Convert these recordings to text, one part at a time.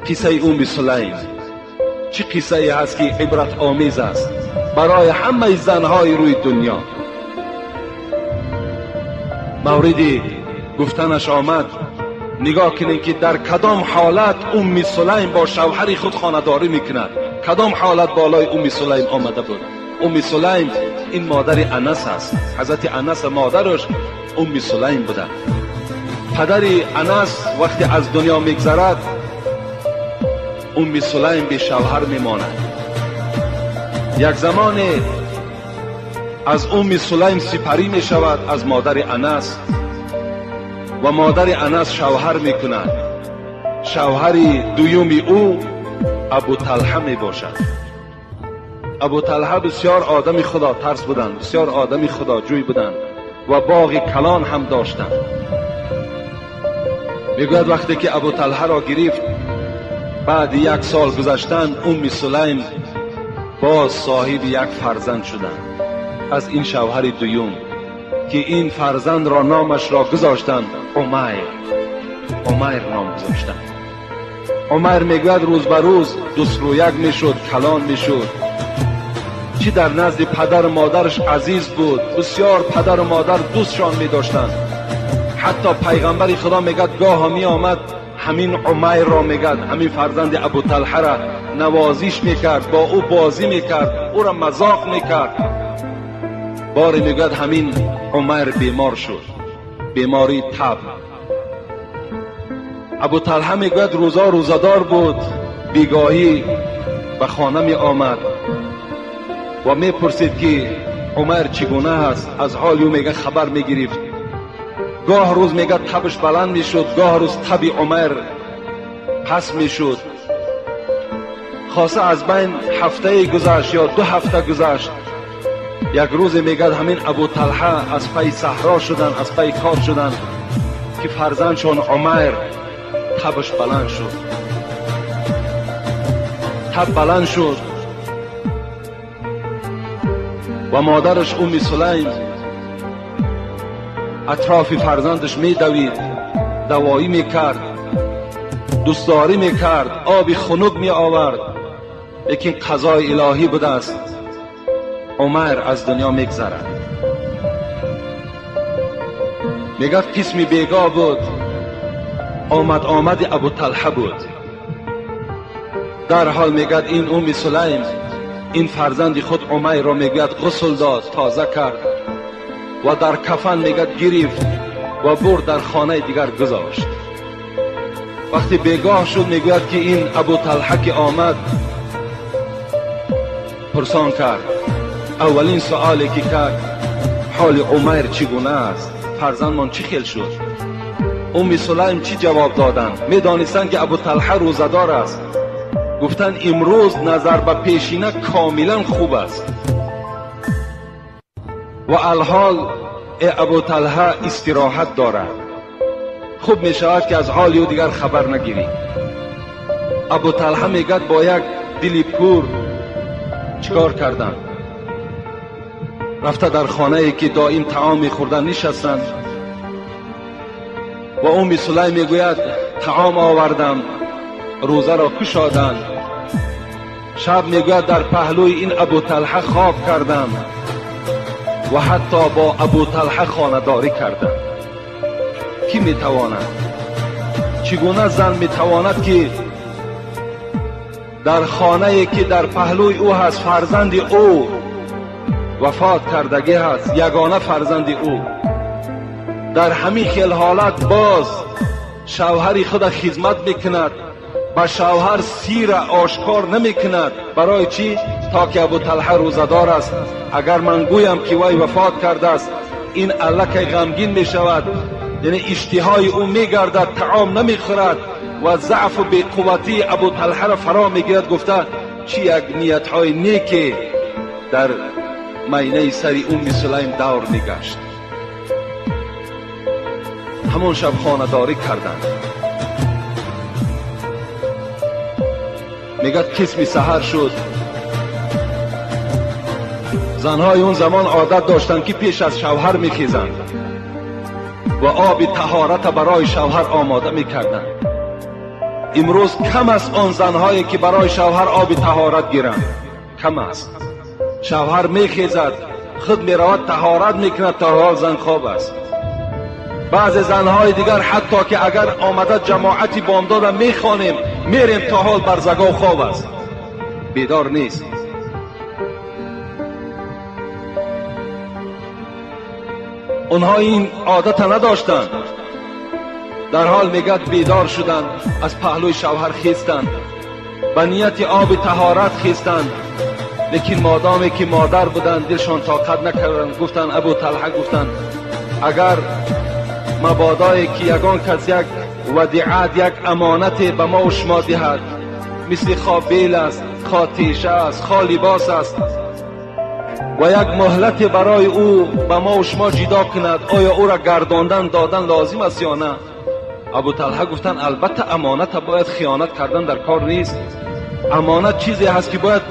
Қиссаи Умми Сулайм чӣ қиссае ҳаст, ки ибратомез аст барои ҳамаи занҳои рӯи дунё. Мавриди гуфтанаш омад. Нигоҳ кунед, ки дар кадом ҳолат Умми Сулайм бо шавҳари худ хонадорӣ мекунад, кадом ҳолат болои Умми Сулайм омада буд. Умми Сулайм ин модари Анас аст. Ҳазрати Анас модараш Умми Сулайм буда. Падари Анас вақте аз дунё мегзарад, Умми Сулайм бешавҳар мемонад. Як замоне аз Умми Сулайм сипарӣ мешавад аз модари Анас, ва модари Анас шавҳар мекунад. Шавҳари дуюми ӯ Абу Талҳа мебошад. Абу Талҳа бисёр одами худотарс буданд, бисёр одами худоҷӯй буданд ва боғи калон ҳам доштанд. Мегӯяд, вақте ки Абу Талҳаро гирифт, баъди як сол гузаштан Умми Сулайм боз соҳиби як фарзанд шуданд аз ин шавҳари дуюм, ки ин фарзандро номашро гузоштанд Умайр. Умайр ном гузоштанд. Умайр, мегӯяд, рӯз ба рӯз дусрӯяк мешуд, калон мешуд. Чӣ дар назди падару модараш азиз буд, бисёр падару модар дӯстшон медоштанд. Ҳатто пайғамбари Худо, мегӯяд, гоҳо меомад, ҳамин Умайрро, мегӯяд, ҳамин фарзанди Абуталҳара навозиш мекард, бо ӯ бозӣ мекард, ӯро мазоқ мекард. Боре, мегӯяд, ҳамин Умайр бемор шуд, бемории таб. Абуталҳа, мегӯяд, рӯзо рӯзадор буд. Бегоҳӣ ба хона меомад ва мепурсид, ки Умайр чӣ гуна аст. Аз ҳоли ӯ, мега, хабар мегирифт. Гоҳ рӯз, мега, табш баланд мешуд, гоҳ рӯз таби Умайр паст мешуд. Хоса аз байн ҳафтае гузашт ё 2 ҳафта гузашт. Як рӯзе, мегӯяд, ҳамин Абуталҳа аз пайи саҳро шуданд, аз пайи кор шуданд, ки фарзандшон Умайр табаш баланд шуд, таб баланд шуд ва модараш Умми Сулайм атрофи фарзандаш медавид, давоӣ мекард, дӯстдорӣ мекард, оби хунук меовард. Лекин қазои илоҳӣ будааст, Умайр аз дунё мегзарад. Мегӯяд, қисми бегоҳ буд, омад омади Абуталҳа буд. Дарҳол, мегӯяд, ин Умми Сулайм ин фарзанди худ Умайрро, мегӯяд, ғусл дод, тоза кард ва дар кафан, мегӯяд, гирифт ва бурд, дар хонаи дигар гузошт. Вақте бегоҳ шуд, мегӯяд, ки ин Абуталҳа ки омад, пурсон кард. Аввалин суоле ки кард: ҳоли Умайр чӣ гуна аст, фарзандмон чӣ хел шуд? Умми Сулайм чӣ ҷавоб доданд? Медонистанд, ки Абуталҳа рӯзадор аст. Гуфтанд, имрӯз назар ба пешина комилан хуб аст ва алҳол э Абуталҳа истироҳат дорад, хуб мешавад, ки аз ҳоли ӯ дигар хабар нагирӣ. Абуталҳа, мегӯяд, бо як дили пур чӣ кор карданд? Рафта дар хонае, ки доим таом мехӯрданд, нишастанд ва Умми Сулайм, мегӯяд, таом овардам, рӯзаро кушоданд. Шаб, мегӯяд, дар паҳлӯи ин Абуталҳа хоб кардам ва ҳатто бо Абуталҳа хонадорӣ кардам. Кӣ метавонад, чӣ гуна зан метавонад, ки дар хонае, ки дар паҳлӯи ӯ ҳаст, фарзанди ӯ вафот кардагӣ ҳаст, ягона фарзанди ӯ, дар ҳамин хел ҳолат боз шавҳари худа хизмат мекунад, ба шавҳар сира ошкор намекунад? Барои чӣ? То ки Абуталҳа рӯзадор аст, агар ман гӯям, ки вай вафот кардааст, ин аллакай ғамгин мешавад, яъне иштиҳои ӯ мегардад, таом намехӯрад ва заъфу беқувватии Абуталҳаро фаро мегирад, гуфта. Чӣ як ниятҳои неке дар майнаи сари Умми Сулайм давр мегашт. Ҳамон шаб хонадорӣ карданд. Мегӯяд, қисми саҳар шуд. Занҳои он замон одат доштанд, ки пеш аз шавҳар мехезанд ва оби таҳората барои шавҳар омода мекарданд. Имрӯз кам аст он занҳое ки барои шавҳар оби таҳорат гиранд. Кам аст. Шавҳар мехезад, худ меравад таҳорат мекунад, то ҳол зан хоб аст. Баъзе занҳои дигар ҳатто ки агар омада ҷамоати бомдода мехонем, мерем то ҳол барзагов хоб аст, бедор нест. Онҳо ин одата надоштанд. Дар ҳол мегӯяд бедор шуданд, аз паҳлӯи шавҳар хестанд, ба нияти оби таҳорат хестанд. Лекин модоме ки модар буданд дилшон тоқат накарданд. Гуфтанд Абу Талҳа, гуфтанд агар мабодое ки ягон кас як вадиат, як амонате ба мо шумо диҳад, мисли хо бел аст, хо теша аст, хо либос аст, ва як муҳлате барои ӯ ба мо шумо ҷидо кунад, оё ӯра гардондан додан лозим аст ё на? Абу Талҳа гуфтанд албатта амоната бояд хиёнат кардан дар кор нест. Амонат чизе ҳаст ки бояд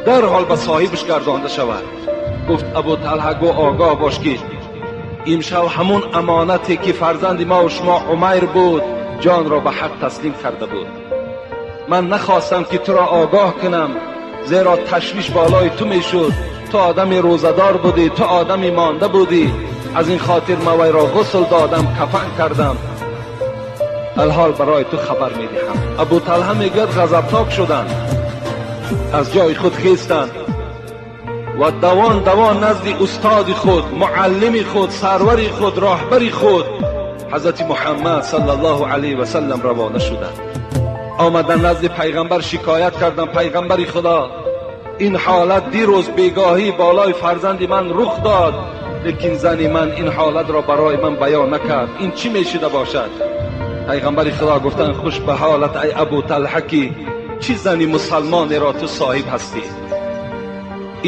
дарҳол ба соҳибаш гардонда шавад. Гуфт Абу Талҳа, гӯ огоҳ бош ки имшаб ҳамун амонате ки фарзанди мо шумо Умайр буд, ҷонро ба ҳақ таслим карда буд. Ман нахостам ки туро огоҳ кунам, зеро ташвиш болои ту мешуд. Ту одами рӯзадор будӣ, ту одами монда будӣ. Аз ин хотир ман вайро ғусл додам, кафан кардам. Алҳол барои ту хабар медиҳам. Абу Талҳа мегӯяд ғазабнок шуданд, аз ҷои худ хестанд ва давон давон назди устоди худ, муаллими худ, сарвари худ, роҳбари худ ҳазрати Муҳаммад саллаллоҳу алайҳи васаллам равона шуданд. Омаданд назди пайғамбар, шикоят карданд: пайғамбари Худо, ин ҳолат дирӯз бегоҳӣ болои фарзанди ман рух дод, лекин зани ман ин ҳолатро барои ман баён накард. Ин чӣ мешуда бошад? Пайғамбари Худо гуфтанд хуш ба ҳолат ай Абу Талҳа, ки чӣ зани мусалмонеро ту соҳиб ҳастӣ.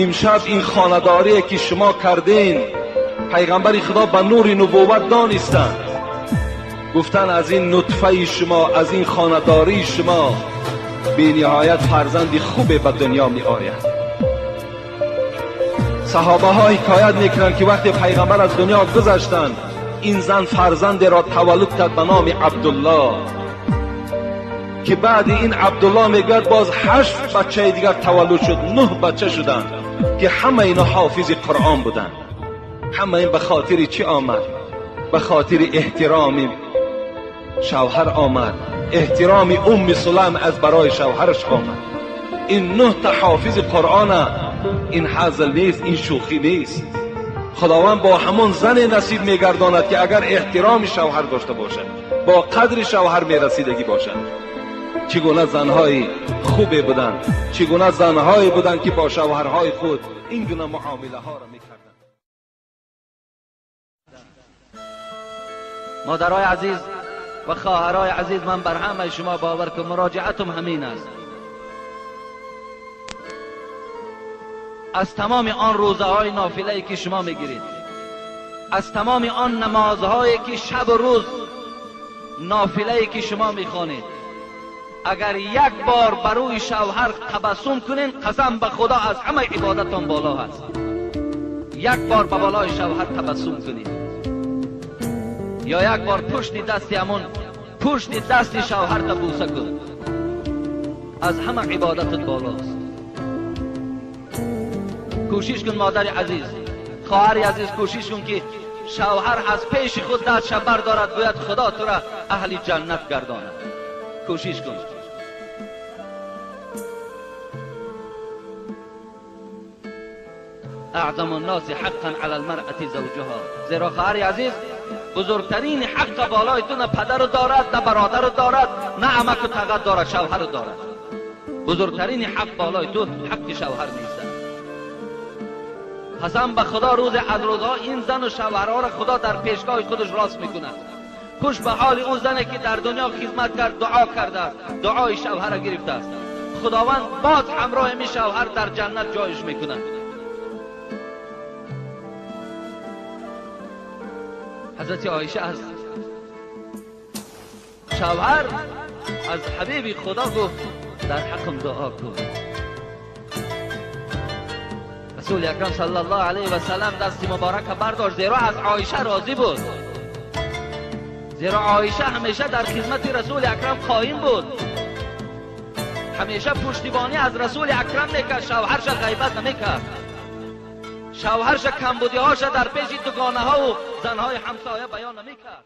Имшаб ин хонадорие ки шумо кардин, пайғамбари Худо ба нури нубувват донистанд. Гуфтанд аз ин нутфаи шумо, аз ин хонадории шумо бениҳоят фарзанди хубе ба дунё меояд. Саҳобаҳо ҳикоят мекунанд ки вақте пайғамбар аз дунё гузаштанд, ин зан фарзандеро таваллуд кард ба номи Абдуллоҳ, ки баъди ин Абдуллоҳ мегӯяд боз 8 бачаи дигар таваллуд шуд, 9 бача шуданд ки ҳама ино ҳофизи Қуръон буданд. Ҳама ин ба хотири чӣ омад? Ба хотири эҳтироми шавҳар омад. Эҳтироми Умми Сулайм аз барои шавҳараш омад. Ин 9 та ҳофизи Қуръона, ин ҳазл нест, ин шӯхӣ нест. Худованд бо ҳамон зане насиб мегардонад ки агар эҳтироми шавҳар дошта бошад, бо қадри шавҳар мерасидагӣ бошад. Чӣ гуна занҳои хубе буданд, чӣ гуна занҳое буданд ки бо шавҳарҳои худ ин гуна муомилаҳоро мекарданд. Модарои азиз ва хоҳарои азиз, ман бар ҳамаи шумо бовар кун, муроҷиатум ҳамин аст. Аз тамоми он рӯзаҳои нофилае ки шумо мегиред, аз тамоми он намозҳое ки шабу рӯз нофилае ки шумо мехонед, агар як бор ба рӯи шавҳар табассум кунед, қасам ба Худо аз ҳамаи ибодатон боло ҳаст. Як бор ба болои шавҳар табассум кунед, ё як бор пушти дасти ҳамон пушти дасти шавҳарта бӯса кун, аз ҳама ибодатат болост. Кӯшиш кун модари азиз, хоҳари азиз, кӯшиш кун ки шавҳар аз пеши худ дастша бардорад, гӯяд Худо тура аҳли ҷаннат гардонад. Кӯшиш кун. اعظم الناس حقا علی المرأة زوجها. زیرا خواهر عزیز، بزرگترین حق بالای تو نه پدر دارد، نه برادر دارد، نه عمک و تغه دارد، شوهر دارد. بزرگترین حق بالای تو حق شوهر نیست. قسم به خدا روز از روزها این زن و شوهرها را خدا در پیشگاه خودش راست میکند. خوش به حال اون زنی که در دنیا خدمت کرد، دعا کرده است، دعای شوهر را گرفته است، خداوند باز همراه می شوهر در جنت جایش میکند. حضرت عایشه از شوهر، از حبیب خدا گفت در حقم دعا کن. رسول اکرم صلی الله علیه و سلم دست مبارک برداشت، زیرا از عایشه راضی بود، Зеро Оиша ҳамеша дар хизмати Расули Акрам қоим буд, ҳамеша пуштибонӣ аз Расули Акрам мекард, шавҳарша ғайбат намекард, шавҳарша камбудиҳоша дар пеши дугонаҳову занҳои ҳамсоя баён намекард.